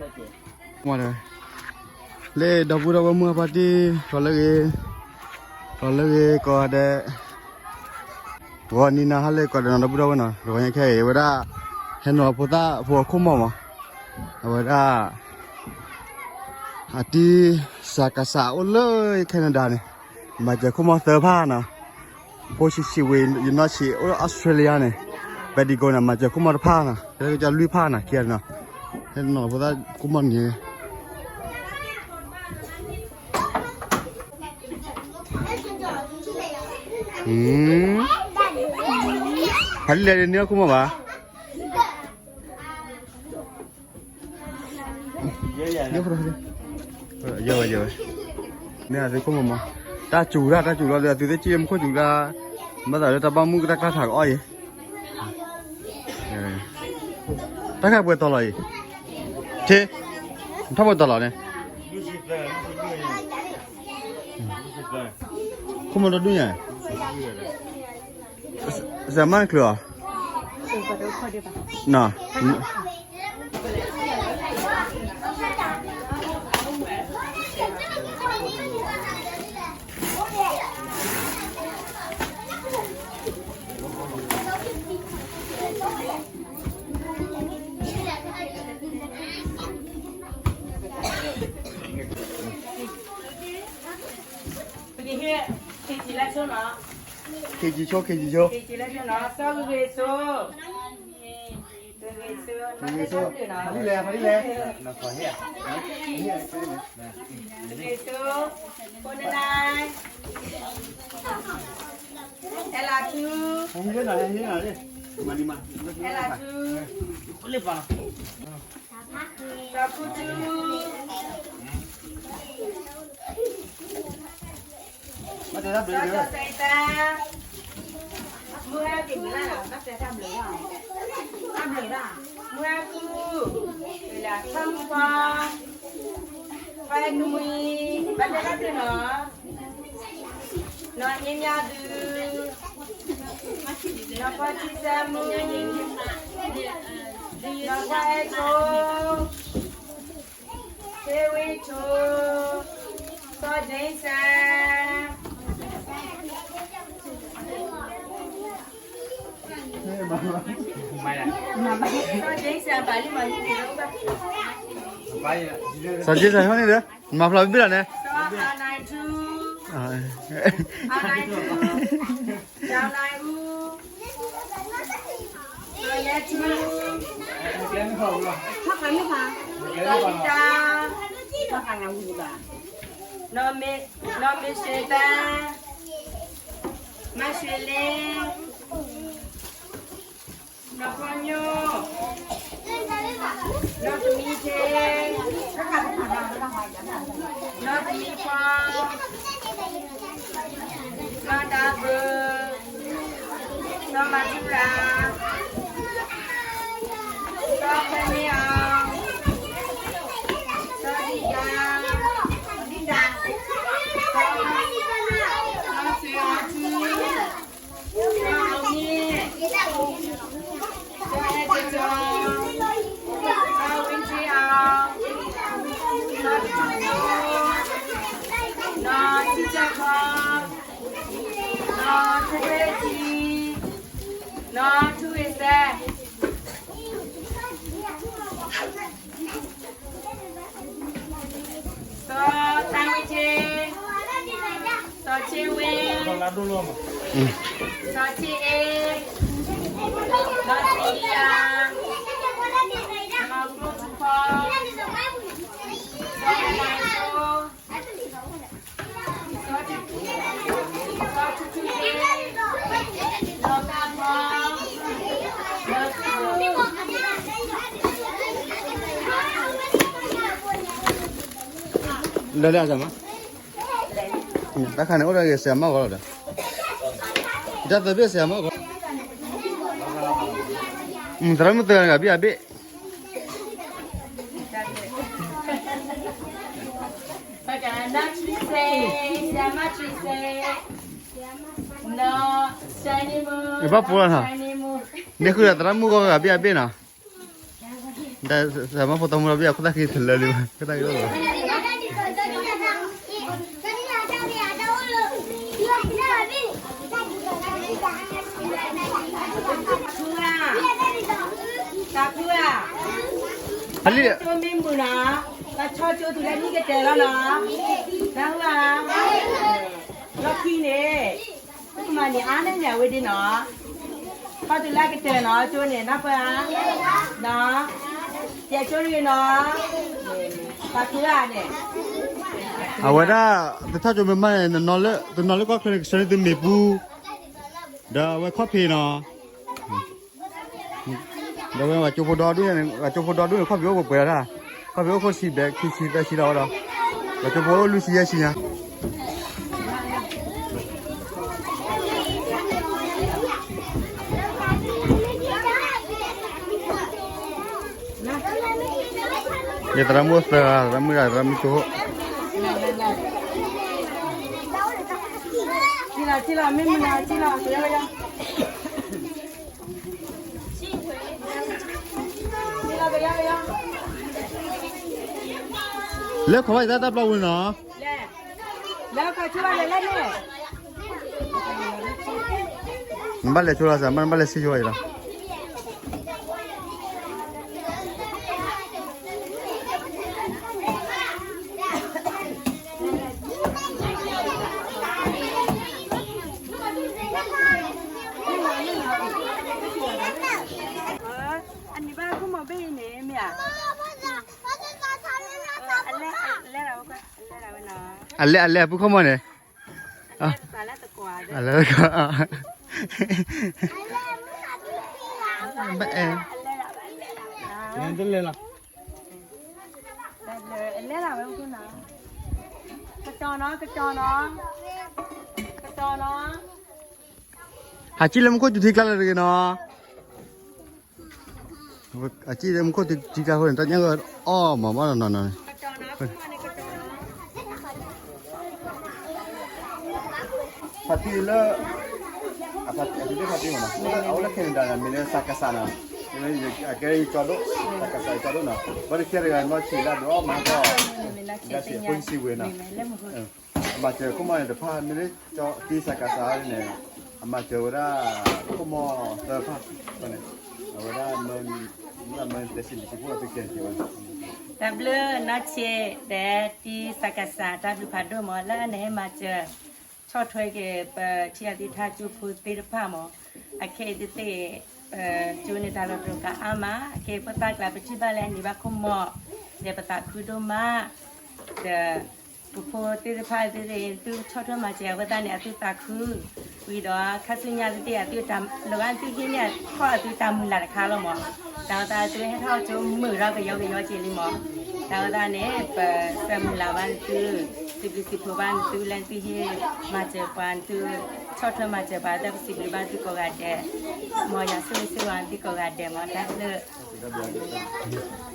မ့ၢ် လၢဒီပုၢ်ဒီဝဲၢ်မုၢ်အဖါတံၢ် ကီးလၢဂ့ၤ, ကီးလၢဂ့ၤ ကီးဒဲး, ဂီၤနံၤနၤဟါလၢကီးဒီးနီၤ ဒီပုၢ်ဒီဝဲၢ်နီၤ, ဂီၤညါခဲအံၤ အဝဲဒၣ် ဟဲနီၤဖိသၣ်ဖိအခိၣ်မီၢ်မး, အဝဲဒၣ် အတံၢ်စၢ်ကစၢ်အိၣ်လၢ Canada န့ၣ်, မၤစၢၤခိၣ်မီၢ်သၢဖၣ်နီၤ, ဖိဆံးဆံးဝံၤ ယနီၢ်ဆံးအိၣ်လၢ Australia န့ၣ်, Bendigo န့ၣ် မၤစၢၤခိၣ်မီၢ်တဖၣ်နီၤ, ကဲကၠီလွံၢ်ဖၣ်နီၤ ခံဂၤနီၤ, ဟဲနီၤဖိသၣ်ခိၣ်မီၢ်န့ၣ် ဖးလံလဲၣ်န့ၣ် ခိၣ်မီၢ်ဘၣ် ယဲဝဲ, ယဲဝဲ, မ့ၢ်အသုခိၣ်မီၢ်မး, တၢ်စူၤတၢ်, တၢ်စူၤလီၤဒီး အသုသ့ၣ်စံၣ်မူခိၣ်စူၤတၢ်, ဘၣ်သးလၢတၢ်ဘၣ်မူကတၢ်ကျါထးကအီၣ်အံၤ, တၢ်ခါပှဲၤတီၤလီၤအံၤ, ထံ, ထီၣ်ပှဲၤတီၤလီၤန့ၣ်, ခိၣ်မီၢ်တဒူၣ်ညါ စမၢ်ချုးအီၤ, ပကဟ့ၣ် ခ့ကၠံလၢဆိနီၤ, ခ့ကၠံဆိ ခ့ကၠံဆိ, စီၤဂ့ၤဂ့ၤဆိ, ဂ့ၤဂ့ၤဆိ, ဖါတံၢ်လဲၣ်, ဖါတံၢ်လဲၣ်, ဂ့ၤဂ့ၤဆိ, ဖိနနၢ်, အဲလးထူ, အဲလးထူ, စီၤခူထူ စီၤစဲသါ, မုၢ်ဟဲက့ၤမုၢ်လၢ်, ဘၣ်တဲတၢ်ဘျုးလီၤ, တၢ်ဘျုးလီၤ, မုၢ်ဟဲကူ, ထီၣ်မုၢ်ဖီ, ဖီဟဲကမှံ, ဘၣ်တဲတၢ်ဘျုးလီၤ, နီၢ်အ့မၠၣ်ဒု, နီၢ်ဖီထံစဲမုၢ်, နီၢ်ဖီဟဲကိ, ဆ့ဝ့ထိ, စီၤဒ့စဲ, စီၤဒ့စဲ, စီၤဒ့စဲဟီန့ၣ်ဒီး မၤဖျါဘ့ၣ်လီၤန့ၣ်, စီၤအၤနၢၣ်ထူ, အၤနၢၣ်ထူ, စီၤနၢၣ်အူ, စီၤယဲထူ, စီၤအံတၢ်, နီၢ်မ့ၢ်စှ့သၢ, မၤရွှ့ၤလ့, နီၢ်ဖီညိ, နီၢ်သမံထ့, နီၢ်သမံဖီ, စီၤဒၤဘၢ, စီၤမၤထူရၤ, စီၤဖဲန့ၣ်အီၤ, စီၤဒံၣ်ဒါ, စီၤ, စီၤစ့အီထူ, စီၤအမ့ၣ်, စီၤအဲၣ်တတီၤ, စီၤဝ့ထ့အီၤ, စီၤတထူဖိ, နီၢ်ထူစဲခီ, နီၢ်ထူဝ့ထံ, နီၢ်ထူဝ့စဲ စီၤတၢ်ဝ့ထ့, စီၤဆ့ဝ့, စီၤဆ့အ့, စီၤစံယၤ, စီၤကျိထူဖီ, စီၤမၤဆိ, စီၤထူထူသ့, စီၤကၣ်ဖီ, စီၤထူထူ လၢလၢအစမး, တၢ်ခါန့ၣ်အိၣ်ဒီးဂ့ၤ ဆရာမဂီၢ်လီၤဒီး, တၢ်သဘ့ၣ် ဆရာမဂီၢ်, သရၣ်မုၣ်သၢဂၤဘ့ၣ်အဘ့ၣ်, ဘၣ်ပိာ်လီၤနီၤ, န့ၣ်ဃုာ်ဒီးသရၣ်မုၣ်ဂီၢ်ဂၤဘ့ၣ်အဘ့ၣ်နီၤ. တၢ်မၢဖိတၢ်မူလီၤဘံၣ်အခိၣ်သၣ်ခံဖဲလၢာ်လံ, ခိၣ်သၣ်ခံလီၤလီၤ. တၢ်ဖုဧၢ, တၢ်ဖုဧၢ, အလံ, ကၠိမ့ၢ်မုာ်နီၤ, ပဆီကၠိတုၤလၢနံၣ်ကတၢၢ်လီၤနီၤ, နၢ်ဟူဧါ, လီၢ်ခံန့ၣ် ကမၤန့ၢ်အါန့ၢ်န့ၣ်အဝဲဒ်နီၤ, ခီတုၤလၢကတၢၢ်နီၤ ကၠိန့ၣ် နၢ်ပၢၢ်ဧါ, နီၤ, ယကၠိတဂ့ၤနီၤ, တၢ်ဖုဧၢန့ၣ်, အဝဲဒၣ် တထီၣ်ကၠိမ့ၢ်မးန့ၣ် တနီၤလၢကီၢ်ချၢန့ၣ် ကဆှၢန့ၢ်သုမ့ၣ်ပူၤ, ဒီးအဝဲခီၣ်ဖံးနီၤ ဒီးဝဲပှၤကၠိဖိဒီဒူၣ်န့ၣ် ပှၤကၠိဖိဒီဒူၣ်န့ၣ် ခီၣ်ဖံးအိၣ်ပှဲၤပှဲၤလီၤတၢ်, ခီၣ်ဖံးအိၣ်ခိၣ်ဆံဘျဲၣ် ခံဆံသၢဆံလီၤဝဲဒီး, ပှၤကၠိဖိအိၣ်လွံၢ်ဆံယဲၢ်ဆံညါ, ယသရၣ်မုၣ်သၢဂၤ သရၣ်မုၣ်ဂၤ သရၣ်မုၣ်ကၠိ, လၢခိးဘၣ်ယတၢ်တၢ်ပျီပူၤန့ၣ်နီၤ, နဘၣ်လဲၤဆိလီၤစၢ် မ့ၢ်နဘၣ်လဲၤဆံဆိအံၤလီၤ. အန့ၣ်ဘၣ်ခိၣ်မီၤဘ့ၣ်အံၤန့ၣ် မ့ၢ်ဧါ, အလဲ, အလဲ, အလဲ, အလဲအပုၢ်ခိၣ်မီၤန့ၣ်, အလဲ, အလဲလီၤ, ကတီၤနီၤ ကတီၤနီၤ, ကတီၤနီၤ, ဟးကံၣ်လၢမူခိၣ်စူၤထံကျါလၢတဂ့ၤနီၤ. အကံၣ်လၢမူခိၣ်စူၤထံကျါဃိန့ၣ် တၢ်ညၣ်ဂီၢ်အီၣ်မၤဘၣ်နီၤနီၤန့ၣ်, ဖါတံၢ်လၢ, အဖါတံၢ်လၢဖါတံၢ်မနီၤ, အအိၣ်လၢ Canada န့ၣ် မ့ၢ်လၢ စကစ နီၤ, အကဲယကၠီဒိၣ်, စကစ ယကၠီဒိၣ်နီၤ, ဘၣ်တကဲတဂၤနီၢ်ဆံးလၢဒုးအီၣ်မၤကီၢ်, ဒၣ်ဆံးဖိစံးဝ့ၤနီၤ. အမၤစၢၤခိၣ်မီၤန့ၣ်တဖၣ် မ့ၢ်လၢကၠီတံၢ် စကစ န့ၣ်, အမၤစၢၤဝဲဒၣ် ခိၣ်မီၤသၢဖၣ်န့ၣ်, အဝဲဒၣ်, မ့ၢ်လၢမ့ၢ်တဲဆံးလံၤဆံးဖိအသုကဲက့ၤဝဲ, တၢ်ဘျုးနီၢ်ဆံး ဒီးတံၢ် စကစ တၢ်ဘျုးဖးဒိၣ်မး လၢနဟဲမၤစၢၤ ဆီၣ်ထွဲက့ၤ ပထံၣ်အသ့ၣ်ထါကၠိဖိသ့ၣ်တဖၣ်မး, အခဲအံၤသ့ၣ်သ့ၣ်, ကၠိန့ၣ်တၢ်လီၤတူာ်ကါအါမး, အခဲအံၤဖိသၣ်ကျါပထံၣ်ဘၣ်လၢအန့ၢ်ဘၣ်ခိၣ်မီၤ, ဒီးပသးခုဒိၣ်မး, ဒီး ပဖိသ့ၣ်တဖၣ်သ့ၣ်သ့ၣ် သုဆီၣ်ထွဲမၤစၢၤအဝဲသ့ၣ်န့ၣ် အသုသးခု, ဝံၤဒီး ခါဆူညါသ့ၣ်သ့ၣ် အသုတၢ်လၢၤဘၣ်သုဟံးန့ၢ်အခီၣ်အသုတၢ်မုၢ်လၢ်တခါလီၤမး, တၢ်ဝဲသးသုဟဲထီၣ်ကၠိမုာ်ထီၣ်ကယီကယီက့ၤလံမး, တၢ်ဝဲသးန့ၣ် ပဆၢမုၢ်လၢ်ဘၣ်သု, စံးဘျုးစံးဖှိၣ်ဘၣ်သုလၢသုဟ့ၣ်မၤစၢၤပှၤသု, ဆီၣ်ထွဲမၤစၢၤပှၤ တၢ်ပစံးဘျုးဘၣ်သုကိးဂၤဒဲး, မ်ယွၤဆိၣ်ဂ့ၤဆိၣ်ဝါသုကိးဂၤဒဲးမး တၢ်ဘျုး